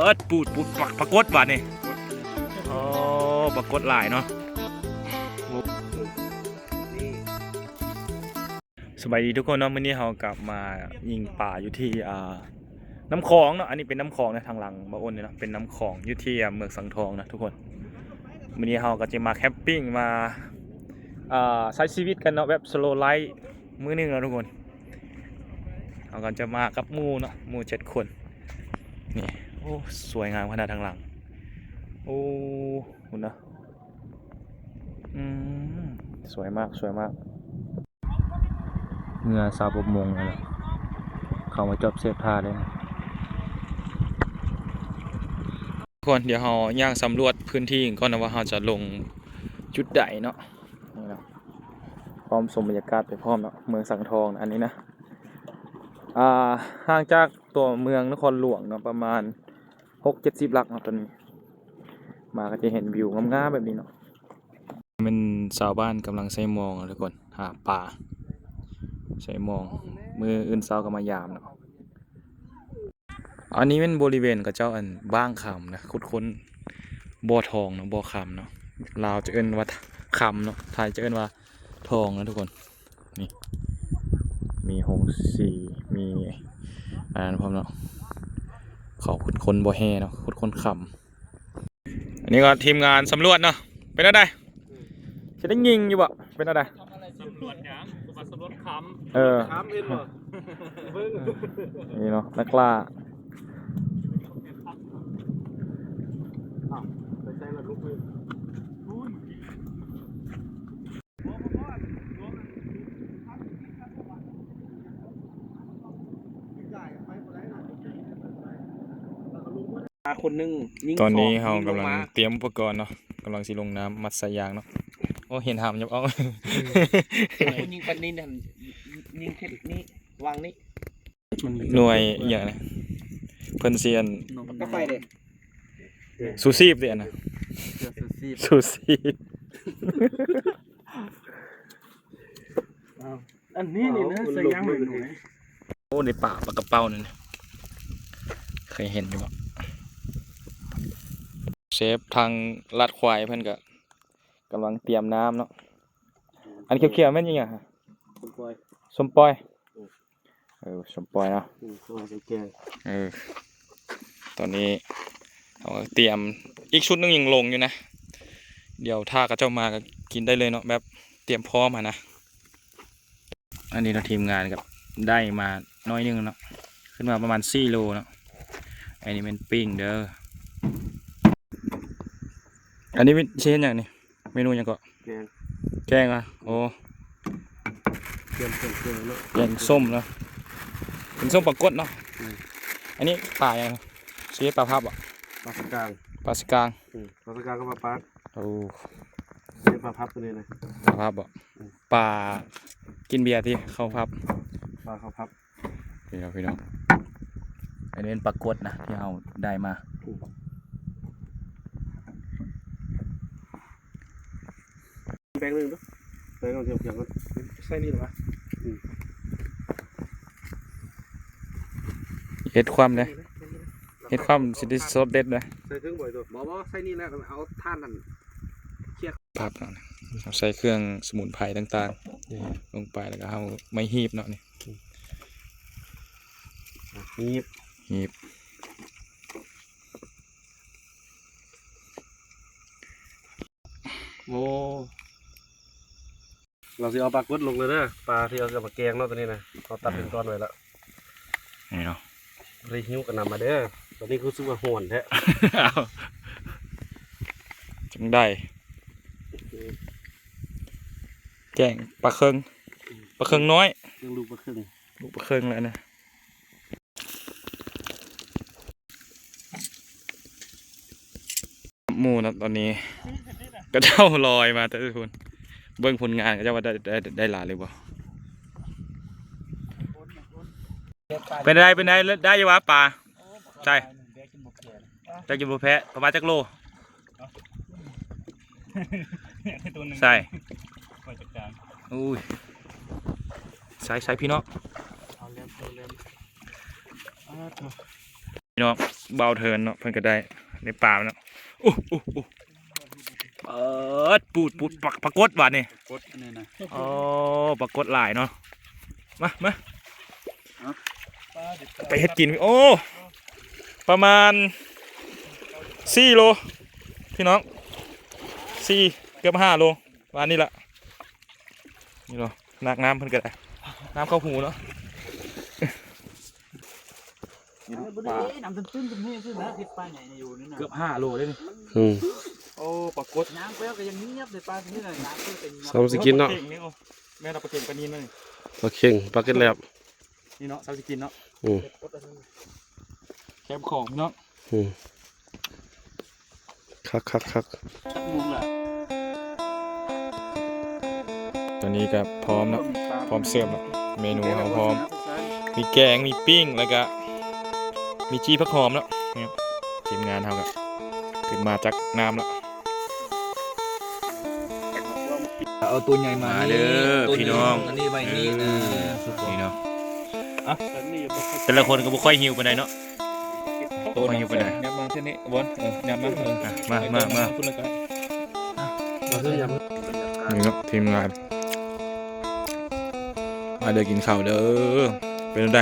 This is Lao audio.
ປັດ ປູດ ປູດ ປາ ປາກົດບາດນີ້. ໂອ້ ປາກົດຫຼາຍເນາະ. ສະບາຍດີທຸກຄົນເນາະ, ມື້ນີ້ເຮົາກັບມາຍິງປາຢູ່ທີ່ ອ່າ ນ້ຳຂອງເນາະ. ອັນນີ້ເປັນນ້ຳຂອງນະ ທາງຫຼັງບ່າວອ້ນນີ້ເນາະ ເປັນນ້ຳຂອງຢູ່ທີ່ ອ່າ ເມືອງສັງທອງນະທຸກຄົນ. ມື້ນີ້ເຮົາກໍຈະມາແຄມປິງ ມາ ອ່າ ໃຊ້ຊີວິດກັນເນາະ ແບບສະໂລໄລຟ໌ມື້ໜຶ່ງເນາະທຸກຄົນ. ເຮົາກໍຈະມາກັບໝູ່ເນາະ ໝູ່ເຈັດຄົນ. ນີ້ ໂອ້ ສວຍງາມຂະໜາດທາງຫຼັງ. ໂອ້ ພຸ້ນນະ. ອືມ ສວຍມາກ ສວຍມາກ. ເຮືອຊາວປະມົງນັ້ນແຫຼະ ເຂົ້າມາຈອດເສບທ່າເລີຍ. ກ່ອນ ດຽວເຮົາຍ່າງສຳຫຼວດພື້ນທີ່ກ່ອນນະ ວ່າເຮົາຈະລົງຈຸດໃດເນາະ. ນີ້ເນາະ ພ້ອມຊົມບັນຍາກາດໄປພ້ອມເນາະ ເມືອງສັງທອງນະ ອັນນີ້ນະ. ອ່າ ຫ່າງຈາກຕົວເມືອງນະຄອນຫຼວງເນາະ ປະມານຫົກເຈັດສິບຫຼັກເນາະ. ຕອນນີ້ມາກໍຈະເຫັນວິວງາມໆແບບນີ້ເນາະ. ແມ່ນຊາວບ້ານກຳລັງໃສ່ມອງເນາະທຸກຄົນ ຫາປາ ໃສ່ມອງ ມື້ອື່ນເຊົ້າກໍມາຢາມເນາະ. ອັນນີ້ແມ່ນບໍລິເວນເຂົາເຈົ້າ ອັນ ບາງຄຳນະ ຂຸດຄົ້ນບໍ່ທອງເນາະ ບໍ່ຄຳເນາະ. ລາວຈະເອີ້ນວ່າຄຳເນາະ ໄທຈະເອີ້ນວ່າທອງນະທຸກຄົນ. ນີ້ ມີໂຮງສີ ມີອັນນັ້ນພ້ອມເນາະ ເຂົາຂຸດຄົ້ນບໍ່ແຮ່ເນາະ ຂຸດຄົ້ນຄຳ. ອັນນີ້ກໍທີມງານສຳຫຼວດເນາະ. ເປັນແນວໃດ? ຊິໄດ້ຍິງຢູ່ບໍ່? ເປັນແນວໃດ? ສຳຫຼວດຫຍັງ? ສຳຫຼວດຄຳ. ເອີ ຄຳເຫັນບໍ່? ເບິ່ງ ນີ້ເນາະ ນັກລ່າ. ອ້າວ ໄປໃສລະລູກເອີຍ? ຄົນໜຶ່ງຍິງ ຕອນນີ້ເຮົາກຳລັງຕຽມອຸປະກອນເນາະ ກຳລັງຊິລົງນ້ຳ ມັດສາຍຢາງເນາະ. ໂອ້ ເຫັນຫາມຍັບເອົາ. ອືມ ຍິງປານນີ້ຫັ້ນ ຍິງເຂດນີ້ ວາງນີ້ ໜ່ວຍອີ່ຫຍັງນະ ເພິ່ນຊິອັນ ກາໄຟເດ້ ຊູຊີບເດ້ອັນນະ ເສື້ອຊູຊີບ ຊູຊີບ. ອ້າວ ອັນນີ້ນີ້ນະ ໃສ່ຍາງໜ່ອຍໆ. ໂອ້ ໄດ້ປາ ປາກະເປົານັ້ນ ເຄີຍເຫັນຢູ່ບໍ່? ເຊຟທາງລາດຄວາຍເພິ່ນກະກຳລັງຕຽມນ້ຳເນາະ. ອັນຂຽວໆແມ່ນອີ່ຫຍັງ? ສົ້ມປອຍ ສົ້ມປອຍ. ເອີ ເອີ ສົ້ມປອຍເນາະ. ອືມ ເອົາໄວ້ໃສ່ແກງ. ເອີ ຕອນນີ້ເຮົາກະຕຽມ ອີກຊຸດໜຶ່ງຍັງລົງຢູ່ນະ. ດຽວຖ້າເຂົາເຈົ້າມາກະກິນໄດ້ເລີຍເນາະ ແບບຕຽມພ້ອມຫັ້ນນະ. ອັນນີ້ເນາະ ທີມງານກະໄດ້ມາໜ້ອຍໜຶ່ງເນາະ ຂຶ້ນມາປະມານສີ່ໂລເນາະ. ອັນນີ້ແມ່ນປີ້ງເດີ. ອັນນີ້ຊິເຮັດຫຍັງນີ້? ເມນູຫຍັງເກາະ? ແກງ ແກງຫວາ? ໂອ້ ແກງສົ້ມເນາະ ແກງສົ້ມເນາະ ແກງສົ້ມປາກົດເນາະ. ອືມ ອັນນີ້ປາຫຍັງ? ຊິເຮັດປາພັບບໍ່? ປາສະກາງ ປາສະກາງ. ອືມ ປາສະກາງກັບປາປາດ. ໂອ້ ເຮັດປາພັບໂຕນີ້ນະ ປາພັບບໍ່? ອືມ ປາກິນເບຍຕິ ເຂົ້າພັບ ປາເຂົ້າພັບ. ນີ້ເນາະພີ່ນ້ອງ ອັນນີ້ເປັນປາກົດນະ ທີ່ເຮົາໄດ້ມາ. ແບ່ງໜຶ່ງເດີ ແບ່ງເອົາເທື່ອງກ່ອນ ໃສ່ນີ້ລະວະ. ອືມ ເຮັດຄວາມເດ້ ເຮັດຄວາມຊິໄດ້ສົດເດັດເດ້. ໃສ່ເຄື່ອງບໍ່? ບໍ່ ບໍ່ ໃສ່ນີ້ແຫຼະ ເອົາຖ່ານນັ້ນ ພັບເນາະ ເຮົາໃສ່ເຄື່ອງສະໝຸນໄພຕ່າງໆ ນີ້ ລົງໄປ ແລ້ວກະເຮົາໄມ້ຮີບເນາະ ນີ້ ອ່ະ ຮີບ ຮີບ. ໂອ້ ເຮົາຊິເອົາປາກົດລົງເລີຍເດີ ປາທີ່ເຮົາຈະມາແກງເນາະ ໂຕນີ້ນະ ເຮົາຕັດເປັນ ເອີ ຕອນໄວ້ລະ. ນີ້ເນາະ ບໍ່ໄດ້ຫິ້ວກະນຳມາເດີ. ຕອນນີ້ຄືຊິວ່າຮ້ອນແທ້ ເອົ້າ ຈັ່ງໃດ? ແກງປາເຄິ່ງ ປາເຄິ່ງນ້ອຍ ເຄິ່ງ ລູກປາເຄິ່ງ ລູກປາເຄິ່ງແລ້ວນະ. ໝູ່ເນາະ ຕອນນີ້ເຂົາເຈົ້າລອຍມາແຕ່ພຸ້ນ ເບິ່ງຜົນງານເຂົາເຈົ້າວ່າໄດ້ ໄດ້ ໄດ້ຫຼາຍຫຼືບໍ່. ເປັນໃດ ເປັນໃດ ໄດ້ຢູ່ຫວາປາ? ໃຊ່ ໄດ້ກິນບໍ່ແພ້ ປະມານຈັກໂລ? ໃສ່ ໂອ້ຍ ໃສ່ ໃສ່ພີ່ນ້ອງ ເອົາແລ້ວ ເອົາແລ້ວ. ພີ່ນ້ອງ ບ່າວເທີນເນາະ ເພິ່ນກໍໄດ້ ໄດ້ປາເນາະ. ໂອ້ ໂອ້ ໂອ້ ເປີດ ປູດ ປູດ ປາ ປາກົດບາດນີ້ ກົດອັນນີ້ນະ. ໂອ້ ປາກົດຫຼາຍເນາະ. ມາ ມາ ເອົາ ໄປເຮັດກິນ. ໂອ້ ປະມານສີ່ໂລ ພີ່ນ້ອງ ສີ່ ເກືອບຫ້າໂລ ປະມານນີ້ລະ. ນີ້ເນາະ ນາກນ້ຳເພິ່ນກໍໄດ້ ນ້ຳເຂົ້າຫູເນາະ. ນີ້ເນາະ ປາ ນ້ຳຕຶ້ມໆ ຈັ່ງຊີ້ນະ ເຮັດປາໃຫຍ່ຢູ່ນີ້ນະ ເກືອບຫ້າໂລເດ້ນີ້. ອືມ ໂອ້ ປາກົດ ຍ່າງໄປກໍຍັງງຽບເດ້ ປານີ້ນະ ນ້ຳເພິ່ນກໍງຽບ. ສ່ຳຊິກິນເນາະ ປາເຄັງນີ້. ໂອ້ ແມ່ນເອົາປາເຄັງປານິນມານີ້ ປາເຄັງ ປາເກັດແລັບ. ນີ້ເນາະ ເຊົ້າຊິກິນເນາະ. ອືມ ແຄມຂອງເນາະ. ອືມ ຄັກໆໆ. ຕອນນີ້ກໍພ້ອມເນາະ ພ້ອມເສີບແລ້ວ ເມນູເຮົາພ້ອມ ມີແກງ ມີປີ້ງ ແລ້ວກໍມີຈີ່ຜັກຫອມເນາະ. ນີ້ ທີມງານເຮົາກໍຂຶ້ນມາຈາກນ້ຳແລ້ວ. ເອົາຕົວໃຫຍ່ມາ ມາເດີ ນີ້ ຕົວນີ້ ພີ່ນ້ອງ ອັນນີ້ໄວ້ນີ້ ເອີ ເອີ ນີ້ເນາະ. ອ່ະ ແຕ່ລະຄົນກໍບໍ່ຄ່ອຍຫິວປານໃດເນາະ ບໍ່ຄ່ອຍຫິວປານໃດ. ຍັບມາເສັ້ນນີ້ ບອນ ເອີ ຍັບມາ ເອີ ອ່ະ ມາ ມາ ມາ ພຸ້ນລະກັນ. ນີ້ເນາະ ທີມງານ ມາເດີ ກິນເຂົ້າເດີ ເປັນຈັ່ງໃດ?